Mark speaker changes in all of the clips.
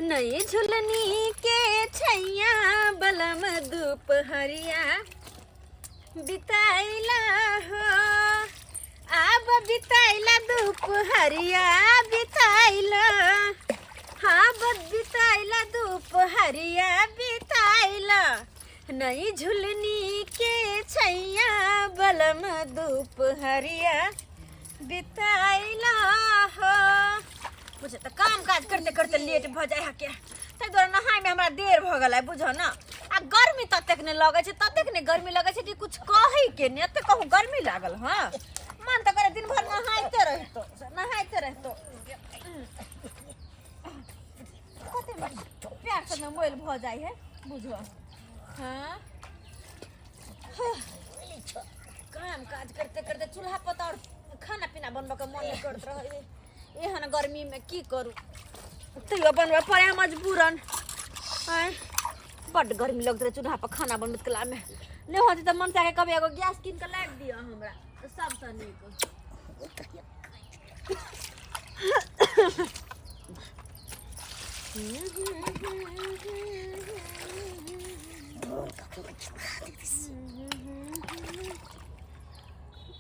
Speaker 1: नई झुलनी के छैया बलम दुपहरिया बिताइला हो, आब बिताइला दुपहरिया बिताइला, हाँ बद बिताइला दुपहरिया बिताइला, नई झुलनी के छैया बलम दुपहरिया बिताइला हो। बुझे तऽ काम काज करते करते लेट भऽ जाइ है के, ताहि दुआरे नहायमे हमरा देर भऽ गेलै बुझो ने। आ गर्मी ततेक नहि लगै छै, ततेक नहि गर्मी लगै छै कि कुछ कहैके नहि, एते कहूँ गर्मी लागल। हँ, मन तऽ करे दिन भरि नहाइते रहितो, नहाइते रहितो। कते प्यार सबमे मोल भऽ जाइ है बुझो। हँ, काम काज करते करते चूल्हा पर तऽ आओर खाना पीना बनबऽ के मन नहि करैत रहै है। एहन गर्मीमे की करू, तैयो बनबऽ पड़े है मजबूरन। आँय, बड्ड गर्मी लगैत रहै चूल्हा पर खाना बनबैत कलामे। नहि होतै तऽ मनसा के कहबै एगो गैस कीन कऽ लाबि दिअ हमरा, तऽ सबसँ नीक।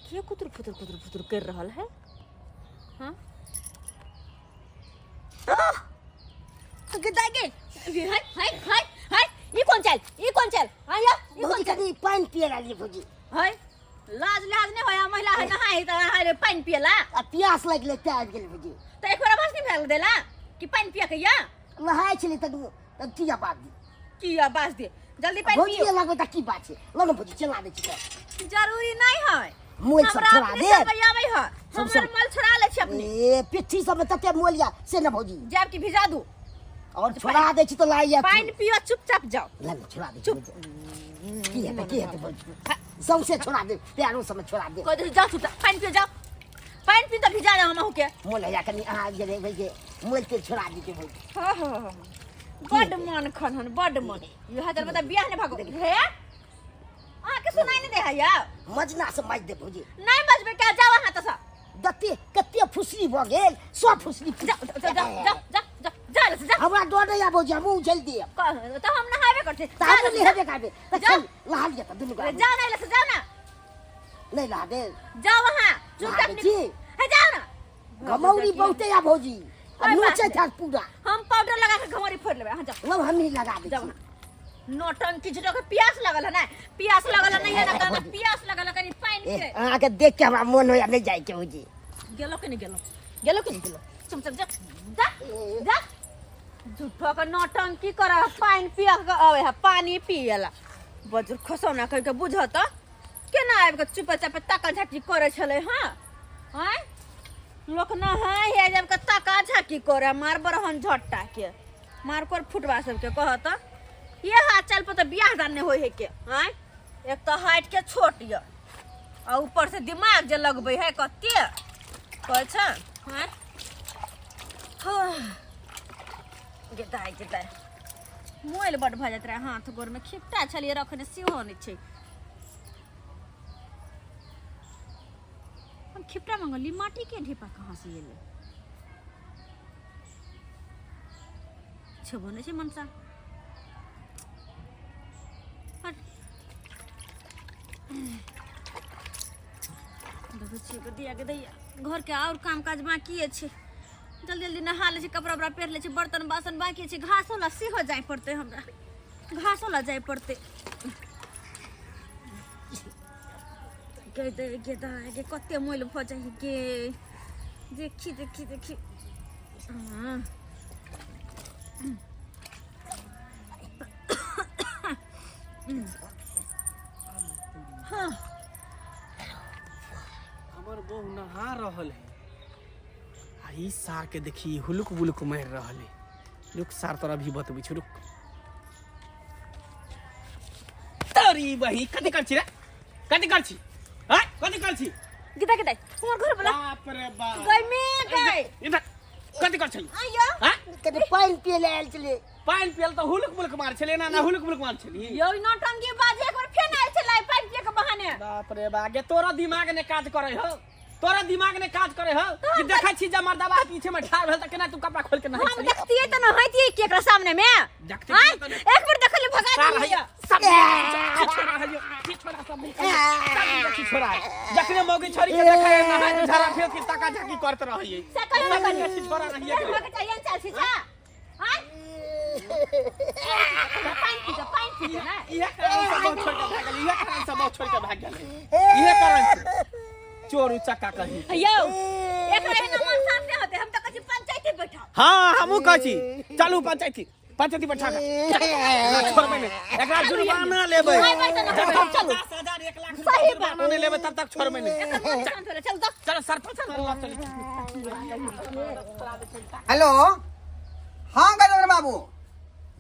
Speaker 1: के कुतुर फुतुर कुतुर फुतुर कर रहल है? हाँ गे दाइ गे, हाय हाय हाय हाय, ई कोन चाल, ई कोन चाल? हाँ या ई कोन
Speaker 2: भौजी
Speaker 1: चाल?
Speaker 2: कनि पानि पिए ला लिए भौजी।
Speaker 1: हाय, लाज लाज नहीं होया, महिला है नहाय त हाय पानि पियला।
Speaker 2: आ प्यास लागि गेलै तें आबि गेलै भौजी।
Speaker 1: त एक बेर आवाज नहीं भेल देला कि पानि पिय के या?
Speaker 2: नहाय छलै तक तब की आवाज दी?
Speaker 1: की आवाज दे, जल्दी पानि
Speaker 2: भौजी
Speaker 1: पियो।
Speaker 2: लगबै तऽ की बात छै, लऽ ने भौजी, चला दै छी तऽ।
Speaker 1: जरूरी नहीं है।
Speaker 2: मोल सब
Speaker 1: हमरा
Speaker 2: छोड़ा
Speaker 1: अपने
Speaker 2: दे।
Speaker 1: चलबै आबै है।
Speaker 2: सब
Speaker 1: हमर
Speaker 2: सब-
Speaker 1: मोल छोड़ा लै छी अपने।
Speaker 2: ए पिट्ठी सब में तते मोल या से ने भौजी।
Speaker 1: जाब कि भिजा दू?
Speaker 2: और छोड़ा दै छी तऽ लाइ या
Speaker 1: पानि पियो, चुपचाप जाओ।
Speaker 2: ला ने, छोड़ा दै छी।
Speaker 1: चुप।
Speaker 2: भौजी। की हेतै, की हेतै भौजी? सौंसे छोड़ा दे, पैरो सब में छोड़ा दे।
Speaker 1: कह दे जाओ चुपचाप पानि पियो, जाओ पानि पी तऽ भिजा दे हम के।
Speaker 2: मोल हैया कनि अहाँ आबि गेलै भौजी, मोल के छोड़ा दिते भौजी।
Speaker 1: हाँ हाँ हाँ, बड्ड मन खनहन, बड्ड मन। इएह तर बता बियाह नहि भागो हे, अहाँके सुनाई नहि दे है या?
Speaker 2: मजना से मारि दे भौजी।
Speaker 1: नहि बजबै क्या, जाओ अहाँ तऽ सब।
Speaker 2: दते कते फुसली भऽ गेल, सब फुसली।
Speaker 1: जाओ जाओ जाओ जाओ जाओ जाओ जाओ जा, जा।
Speaker 2: हमरा डर नहि आबो, हमहूँ उछलि देब।
Speaker 1: तऽ हम नहाबे करते।
Speaker 2: तऽ हमहूँ नहेबे करबै तऽ।
Speaker 1: जाओ।
Speaker 2: चल नहा लिअ तऽ दुनू गोरा।
Speaker 1: जाओ ना, एले से जाओ ना।
Speaker 2: नहि नहा दे।
Speaker 1: जाओ अहाँ चुपचाप।
Speaker 2: नहा दै छी।
Speaker 1: हे जाओ ना।
Speaker 2: घमौरी बहुते आ भौजी, आ
Speaker 1: कोइ बात
Speaker 2: नोचैत
Speaker 1: नहि।
Speaker 2: हैत पूरा।
Speaker 1: हम पाउडर लगा के घमौरी फोड़ लेबै, अहाँ जाओ।
Speaker 2: लव हमही लगा दै
Speaker 1: जाओ।
Speaker 2: छी।
Speaker 1: नौटंकी झूठो के। प्यास लगल है ना, प्यास लगल है नहीं है ना कहना, प्यास लगल है कनी पानि
Speaker 2: ए
Speaker 1: के।
Speaker 2: अहाँके देख के हमरा मोन होइया नहि जाइके भौजी।
Speaker 1: गेलो कि नहीं गेलो, गेलो कि नहीं गेलो? चुप चुप जा जा जा। झूठो के नौटंकी कर, पानि पिया के आवे है, पानी पियला बजुर खसौना कह के। बुझ त केना आबि के चुपे चापे ताका झाकी करे छलै। हाँ आँय, लोक नहाय है जब के ताका झाकी करे, मार बरहन झट्टा के मार कर फुटवा सबके। कह त ये हाथ चल पर तऽ बियाह दान नहि होइ है के। आँय, एक तऽ हाइट के छोट यऽ आ ऊपर से दिमाग जे लगबै है कते कहै छै। आँय गे दाइ, गे दाइ, मोबाइल बड भऽ जाइत रहै हाथ गोरमे। खिपटा छलियै रखने, सेहो नहि छै। हम खिपटा मंगली, माटी के ढेपा कहाँ से एलै? छेबो नहि छै मनसा। हट। देखै छियै गे दैया, गे दैया, घरके आओर काम काज बाँकिए छै। जल्दी जल्दी नहा लै छी, कपड़ा उपड़ा पहिर लै छी, बर्तन बासन बाँकी छै। घासो ला सेहो जाय पड़तै हमरा, घासो ला जाय पड़तै। गे दै, गे दाइ गे, कते मैल भऽ जाइ गे। देखी देखी देखी। हाँ हाँ,
Speaker 3: हमर बहू नहा रहल है आ ई सार के देखी हुलुक बुलुक मारि रहल है। रुक सार, तोरा भी बतबै छी, रुक। तोरी बही, कथी कर छी रे? कथी कर छी? हैं, कथी कर छी?
Speaker 1: गिदा गिदा हमर घर वाला।
Speaker 3: बाप रे बाप,
Speaker 1: गई में गई।
Speaker 3: इधर कथी कर छी?
Speaker 1: आयो।
Speaker 3: हैं?
Speaker 2: कनि पानि पिए लए आयल छलियै।
Speaker 3: पानि पियल तऽ हुलुक बुलुक मार छलै ना ना, हुलुक बुलुक मार छली।
Speaker 1: यो नौटंकी बाजे, एक बार फेर आयल छलै पानि पिए के बहाने।
Speaker 3: बाप रे बा गे, तोरा दिमाग ने काज करे हो। तोरा दिमाग ने काज करे ह कि देखै छी जे मर्दबा पीछे में ठाढ़ भेल त केना तू कपड़ा खोल के नहाय
Speaker 1: हम
Speaker 3: छली?
Speaker 1: देखतियै त नहैतियै केकरा सामने में
Speaker 3: देखतियै
Speaker 1: आँय?
Speaker 3: त नहि।
Speaker 1: एक बेर देखलियै भगा
Speaker 3: सार
Speaker 1: देलियै।
Speaker 3: हैया सब छिछोरा हैया छिछोरा सब मिल के सब छिछोरा है जखने मौगी छोरी के देखै है नहाय के झरा फेर के ताका झाकी करत रहै
Speaker 1: से कहियो ना करियो।
Speaker 3: छिछोरा रहिए
Speaker 1: एहन होके चाहिए चाल छिछा आँय? पानि पी जा, पानि पी जा, ना।
Speaker 3: इहे कारण से बहुत छोड़ के भाग गेल इहे कारण से बहुत छोड़ के भाग गेल इहे कारण से चोर उचक्का कही
Speaker 1: यौ एकरा एहन मन साफ नहि होतै हम तऽ कहै छी पंचायते बैठाउ
Speaker 3: हाँ हमहूँ कहै छी चलू पंचायती पंचायती बैठा के छोड़बै नहि एकरा जुर्माना लेबै
Speaker 1: नहि बैठतै ने,
Speaker 3: जब तक
Speaker 1: चलू।
Speaker 3: 50,000 1 लाख
Speaker 1: सही
Speaker 3: रुपया
Speaker 1: बात।
Speaker 3: जुर्माना नहि लेबै तब तक छोड़बै नहि
Speaker 1: एकर मन शांत होलै चल तऽ
Speaker 3: चलो सरपंच लग चली
Speaker 4: हेलो हाँ गजेंद्र बाबू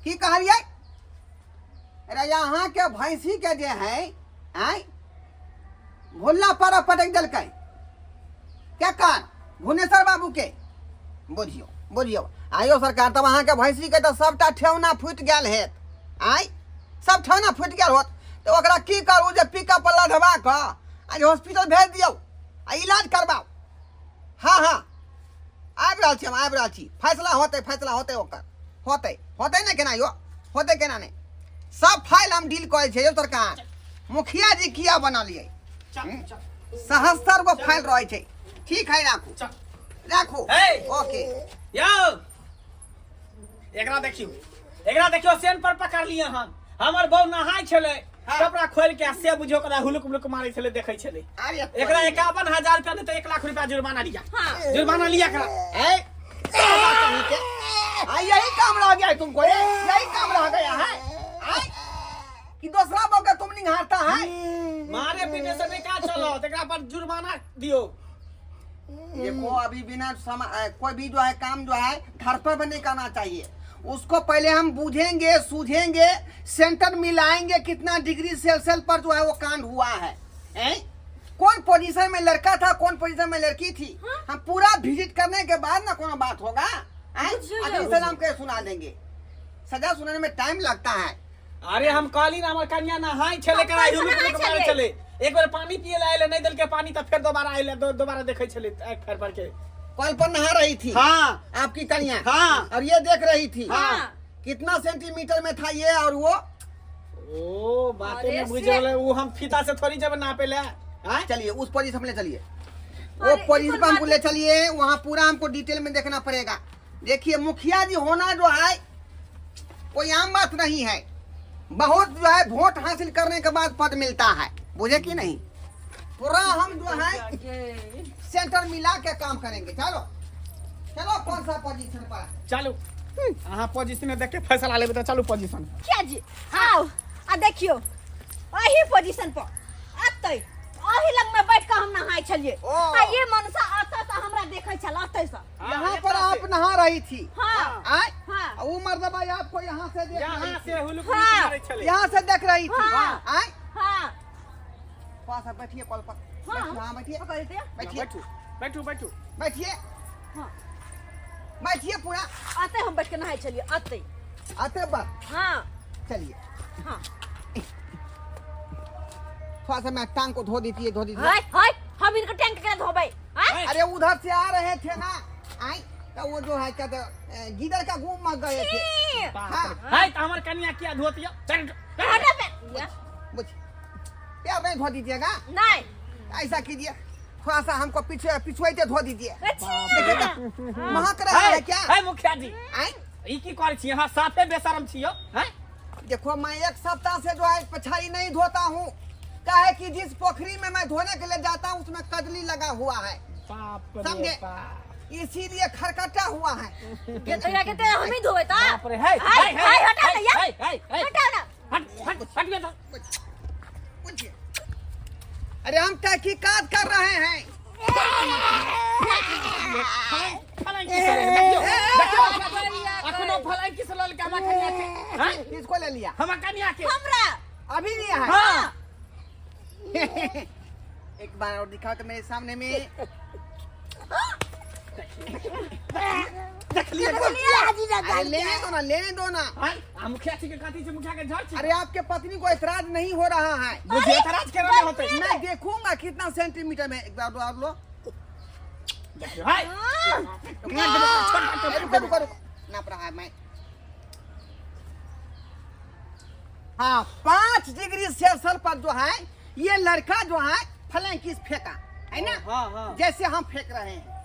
Speaker 4: की कहलियै अरे अहाँके भैंसीके जे है आँय भुल्ला पर पटकि देलकै केकर भुवनेश्वर बाबूके बुझियौ बुझियौ आइयो सरकार तब अहाँके भैंसीके तऽ सभटा ठेहुना फूटि गेल हेत आँय सब ठेहुना फूटि गेल होत तऽ ओकरा की करू जे पिकअप पर लधवा कऽ आ जे हॉस्पिटल भेज दियौ आ इलाज करबाउ हाँ हाँ आबि रहल छी हम आबि रहल छी फैसला होतै फैसला होतै ओकर होतै होतै ने केना यौ होतै केना नहि सब फाइल हम डील करै छियै यौ सरकार मुखिया जी किया बनलियै सहस्तर गो फाइल रहै छै ठीक है राखू राखू ओके
Speaker 3: यौ एकरा देखियौ एकरा देखियौ सेन पर पकड़ लिअ हन हमर बहू नहाय छलै कपड़ा खोल के आ से बुझियौ ओकरा हुलुक हुलुक मारै छलै देखै छलै
Speaker 4: अरे
Speaker 3: एकरा 51,000 रुपया नहीं तो 1 लाख रुपया जुर्माना लिया
Speaker 1: हाँ।
Speaker 3: जुर्माना लिया एकरा
Speaker 4: ए, हाँ, यही काम रह गया है तुमको ये यही काम रह गया है आय, कि दूसरा मौका तुम निहारता है
Speaker 3: मारे पीटे से नहीं का चलो एकरा पर जुर्माना दियो
Speaker 4: देखो अभी बिना कोई भी जो है काम जो है घर पर भी नहीं करना चाहिए उसको पहले हम बूझेंगे सूझेंगे सेंटर मिलाएंगे कितना डिग्री सेल्सियस पर जो है वो कांड हुआ है हैं? कौन पोजीशन में लड़का था कौन पोजीशन में लड़की थी हम पूरा विजिट करने के बाद ना कोनो बात होगा हैं? अभी से हम कैसे सुना देंगे सजा सुनाने में टाइम लगता है
Speaker 3: अरे हम कहली ना हमर कन्या नहाय छलै एकरा
Speaker 1: हम
Speaker 3: हुलुक
Speaker 1: नहाय
Speaker 3: हुलुक मारै
Speaker 1: छलै।
Speaker 3: छलै एक बेर पानी पिए ला आयल नहीं देलकै पानी तऽ फेर दोबारा आयल दोबारा देखै छलै आँखि फाड़ि फाड़ि के
Speaker 4: कल पर नहा रही थी
Speaker 3: हाँ
Speaker 4: आपकी कन्या
Speaker 3: हाँ।
Speaker 4: और ये देख रही थी
Speaker 1: हाँ।
Speaker 4: कितना सेंटीमीटर में था ये और वो
Speaker 3: ओ बाते
Speaker 1: अरे
Speaker 3: में बुझ
Speaker 1: से-
Speaker 3: गेलै उ हम फीता से थोड़ी जब नापे ले आँय?
Speaker 4: चलिए उस पोजीशन में ले चलिए वो
Speaker 1: अरे,
Speaker 4: पोजीशन
Speaker 1: इस
Speaker 4: पर हमको
Speaker 1: बात-
Speaker 4: ले चलिए वहाँ पूरा हमको डिटेल में देखना पड़ेगा देखिए मुखिया जी होना जो है कोई आम बात नहीं है बहुत जो है वोट हासिल करने के बाद पद मिलता है बुझे कि नहीं पूरा हम जो है सेंटर मिला के काम करेंगे चलो चलो कौन सा पोजीशन पर है?
Speaker 3: चलू अहाँ पोजीशन देख के फैसला लेबै तऽ चलू पोजीशन
Speaker 1: मुखिया जी आउ आ देखियौ एही पोजीशन पर अतै अही लग में बैठ के हम नहाय छलियै
Speaker 4: ओ।
Speaker 1: आ ये मनसा अतऽ से हमरा देखै छल अतै से
Speaker 4: यहाँ पर आप नहा रही थी
Speaker 1: हाँ।
Speaker 4: आय
Speaker 1: हाँ।
Speaker 4: वो मर्दबा आपको यहाँ से देख रही
Speaker 3: यहाँ
Speaker 4: थी।
Speaker 3: से हुलुक
Speaker 1: हाँ।
Speaker 3: मारै छलै
Speaker 4: यहाँ से देख रही थी
Speaker 1: हाँ।
Speaker 4: आय
Speaker 1: हाँ
Speaker 4: थोड़ा सा बैठिए कॉल पर
Speaker 1: हाँ।
Speaker 4: बैठिए, हाँ बैठिए
Speaker 1: पकड़ दे
Speaker 4: बैठिए
Speaker 3: बैठू बैठू बैठू
Speaker 4: बैठिए
Speaker 1: हाँ
Speaker 4: बैठिए पूरा
Speaker 1: अतै हम बैठ के नहाय छलियै अतै
Speaker 4: आते पर
Speaker 1: हाँ
Speaker 4: चलिए
Speaker 1: हाँ
Speaker 4: थोड़ा सा मैं टांग को धो दीजिए धो दीजिए
Speaker 1: हाय हाय हम इनके टैंक के धोबै आय
Speaker 4: अरे उधर से आ रहे थे ना आई तो वो जो है क्या तो गीदड़ का घूम में गए थे
Speaker 1: छी!
Speaker 4: हाँ
Speaker 3: हाय तऽ हमर कनिया किया धोतिया चल
Speaker 1: हटा पे
Speaker 4: बुझ क्या नहीं धो दीजिएगा
Speaker 1: नहीं
Speaker 4: ऐसा कीजिए थोड़ा सा हमको पीछे पिछुआते धो दीजिए
Speaker 1: छी!
Speaker 4: देखिए तो महक रहा है क्या
Speaker 3: हाय मुखिया जी
Speaker 4: आई
Speaker 3: ई की करै छी अहाँ साफे बेशरम छी यौ हैं
Speaker 4: देखो मैं एक सप्ताह से जो है पछाड़ी नहीं धोता हूँ काहे कि जिस पोखरी में मैं धोने के लिए जाता हूँ उसमें कजली लगा हुआ है
Speaker 3: बाप रे
Speaker 4: समझे?
Speaker 3: बाप
Speaker 4: इसीलिए खरकटा हुआ है
Speaker 1: एकरा के ते हम ही धोबै त
Speaker 3: बाप रे हाय
Speaker 1: हाय हाय हटा ना यार
Speaker 3: हाय हाय हाय
Speaker 1: हटा ना
Speaker 3: हट हट हट गया
Speaker 4: पूछिए। अरे हम तहकीकात कर रहे हैं
Speaker 3: फलां की सले देखियो देखियो अखनो फलां की सले ललका हमरा कनिया के हैं
Speaker 4: किसको ले लिया
Speaker 3: हमरा कनिया के
Speaker 1: हमरा
Speaker 4: अभी लिया है
Speaker 3: हां
Speaker 4: एक बार और दिखाओ तो मेरे सामने में
Speaker 3: देख लिया
Speaker 4: अरे लेने दो ना लेने दो ना
Speaker 3: हाय आ मुखिया जी के कथी छै मुखिया के झड़ छै
Speaker 4: अरे आपके पत्नी को ऐतराज नहीं हो रहा है
Speaker 3: बुझिए एतराज केना नहि होतै
Speaker 4: मैं देखूंगा कितना सेंटीमीटर में एक बार और लो
Speaker 3: देखियो हाय मार देबो छोटा के।
Speaker 4: रुको रुको रुको, नाप रहा है मैं। हाँ, 5 डिग्री सेल्सियस पर जो है ये लड़का जो है फ्लैंकिस फेंका है ना?
Speaker 3: हाँ हाँ।
Speaker 4: जैसे हम फेंक रहे हैं।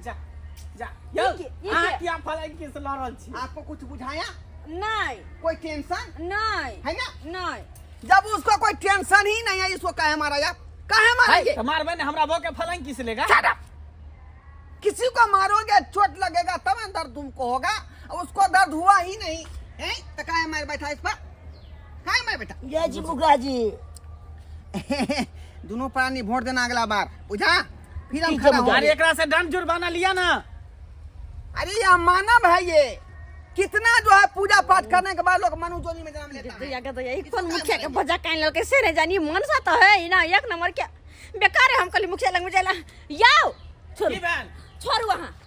Speaker 3: जा जा यौ।
Speaker 1: ये के- ये
Speaker 3: अहाँ
Speaker 1: के-
Speaker 3: किया फलांकी से लड़ल छी?
Speaker 4: आपको कुछ बुझाया?
Speaker 1: नहीं।
Speaker 4: कोई टेंशन
Speaker 1: नहीं।
Speaker 4: है ना?
Speaker 1: नहीं।
Speaker 4: जब उसको कोई टेंशन ही नहीं है, इसको काहे मारा यार? काहे मारा
Speaker 3: हाय
Speaker 4: ये?
Speaker 3: त मारबै ने हमरा बो के फलांकी से लेगा।
Speaker 4: Shut up! किसी को मारोगे चोट लगेगा तब ना दर्द तुमको होगा, और उसको दर्द हुआ ही नहीं है तो काहे मार बैठा इस पर? काहे मार बैठा?
Speaker 2: ये जी मुखिया जी।
Speaker 4: दोनों प्राणी वोट देना अगला बार, बुझा? फिर हम
Speaker 2: ठीक है,
Speaker 4: खड़ा
Speaker 2: बुझा।
Speaker 3: अरे
Speaker 4: होंगे।
Speaker 3: एकरा से दंड जुर्माना लिया ना।
Speaker 4: अरे यह मानव है, ये कितना जो है पूजा पाठ करने के बाद लोग मनु जोनी में जन्म लेता है।
Speaker 1: दैया के दैया, ई कोन मुखिया के बजा काइन ललकै से नहीं जानी। मनसा तो है ई ना, एक नंबर के बेकार है। हम कहली मुखिया लग में जाइला। याओ, छोड़ू।
Speaker 3: की भेल?
Speaker 1: छोड़ू, अहाँ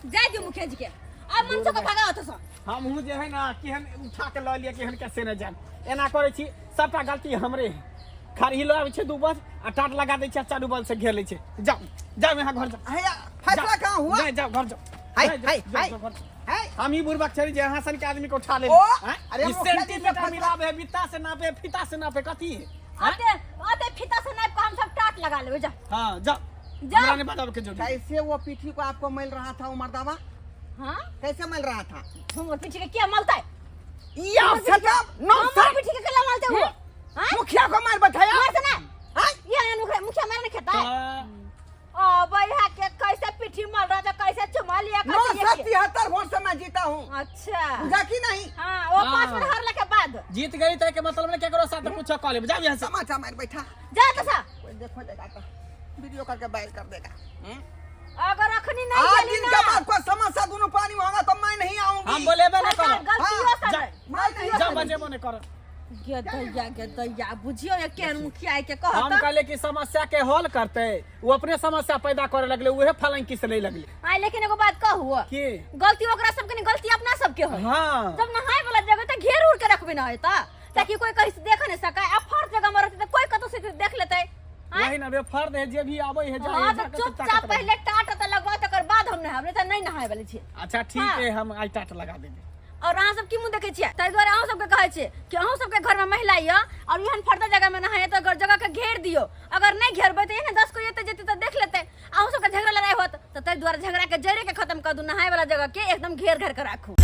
Speaker 1: जाय दियौ मुखिया जी के। आब मनसो के भगाओ तो सँ।
Speaker 3: हमहूँ जे है ना केहन उठा के लऽ लिअ, केहन के से नहि जान। एना करै छी, सबटा गलती हमरे है। खरही लऽ आबै छै दू बस आ टाट लगा दै छै आ चारू बल से घेर लै छै। जाउ जाउ, यहाँ घर जाउ।
Speaker 4: है, फैसला कहाँ हुआ?
Speaker 3: नहीं, जाओ घर जाओ।
Speaker 4: हाय,
Speaker 3: नहीं, जाओ,
Speaker 4: हाय,
Speaker 3: जाओ,
Speaker 4: हाय।
Speaker 3: जाओ, घर जाओ।
Speaker 4: है।
Speaker 3: हम ही बुढ़बक छरी जे अहाँ सन के आदमी को उठा ले।
Speaker 4: ओ, अरे
Speaker 3: अरे
Speaker 4: मुखिया जी से
Speaker 3: सेंटीमीटर
Speaker 4: फैसला-
Speaker 3: मिलाबे, बित्ता से नापे, फीता से नापे, कथी है?
Speaker 1: आते आते फीता से नाप के हम सब टाट लगा लेबै। जा।
Speaker 3: हाँ, जाओ।
Speaker 1: जाओ।
Speaker 3: हमरा नहीं बताबे के जरूरत।
Speaker 4: कैसे वो पीठी को आपको मिल रहा था वो मर्दावा?
Speaker 1: हाँ?
Speaker 4: कैसे मिल रहा था?
Speaker 1: हमर पीठी के किया मलतै?
Speaker 4: या shut up, no.
Speaker 1: हमर पीठी के केला मलतै वो? हाँ?
Speaker 4: मुखिया को मार बैठाया।
Speaker 1: मार से ना।
Speaker 4: हाँ?
Speaker 1: ये मुखिया, मुखिया मार नहीं खेता है।
Speaker 3: तऽ
Speaker 1: ओ भैया के कैसे पीठी मल रहा था, कैसे चुमा लिया,
Speaker 4: नौ
Speaker 1: कैसे
Speaker 4: सौ
Speaker 1: ये किया?
Speaker 4: 73 वोट से मैं जीता हूँ।
Speaker 1: अच्छा।
Speaker 4: बुझा कि नहीं?
Speaker 1: हाँ, वो
Speaker 3: हाँ।
Speaker 1: 5 मिनट हारला के बाद
Speaker 3: जीत गई तो के मतलब नहीं केकरो साथ कुछ कऽ लेब। जाओ यहाँ से।
Speaker 4: समाचा मार बैठा।
Speaker 1: जा तो सा।
Speaker 4: कोई देखो देगा तो वीडियो करके बाहर कर देगा।
Speaker 1: अगर अखनी नहीं
Speaker 4: आज
Speaker 1: गेली
Speaker 4: दिन
Speaker 1: ना
Speaker 4: के बाद कोई समस्या दोनों पानी में होगा तो मैं नहीं आऊंगी।
Speaker 3: हम बोलेबे नहीं
Speaker 1: सरकार
Speaker 3: करब।
Speaker 1: गलतियो
Speaker 4: हाँ,
Speaker 1: से
Speaker 3: जा।
Speaker 1: नहीं।
Speaker 4: मैं नहीं
Speaker 3: जाओ, बजेबो नहीं करब।
Speaker 1: गे दैया, गे दैया, बुझियो ये केहन मुखिया के
Speaker 3: हम
Speaker 1: कहत।
Speaker 3: कहले कि समस्या के हल करते, वो अपने समस्या पैदा करे लगले, उहे फलंकी से नहीं लगले।
Speaker 1: हाँ, लेकिन एगो बात कहू?
Speaker 3: की?
Speaker 1: गलती ओकरा सबके नहीं, गलती अपना सबके है।
Speaker 3: हाँ।
Speaker 1: जब नहाए वाला जगह तो घेर उर के रखबे ना है ता, ताकि कोई कहीं से देख नहीं सके। अब फर्द जगह में रहते तो कोई कतौ से देख लेते। आँय?
Speaker 3: वही ना बे फर्द है, जे भी आबै है जाए
Speaker 1: हाँ
Speaker 3: है,
Speaker 1: तो
Speaker 3: जाके
Speaker 1: चुपचाप
Speaker 3: ताकत रहे।
Speaker 1: पहले टाट त लगवाओ, तकर बाद हम नहायब, नहीं तऽ नहीं नहाय वाले छियै।
Speaker 3: अच्छा ठीक
Speaker 1: हाँ।
Speaker 3: है, हम आइ टाट लगा देबै।
Speaker 1: और अहाँ सब की मुँह देखै छियै? ताहि दुआरे अहूँ सबके कहै छियै कि अहूँ सबके घरमे महिला यऽ और एहन फर्दा जगहमे नहाय तऽ अगर जगहके घेर दियौ। अगर नहि घेरबै तऽ एहन 10 कोइ एतै जेतै तऽ देख लेतै, अहूँ सबके झगड़ा लड़ाइ होत। तऽ ताहि दुआरे झगड़ाके जड़िके खत्म कऽ दू, नहाय वाला जगहके एकदम घेर घेर के राखू।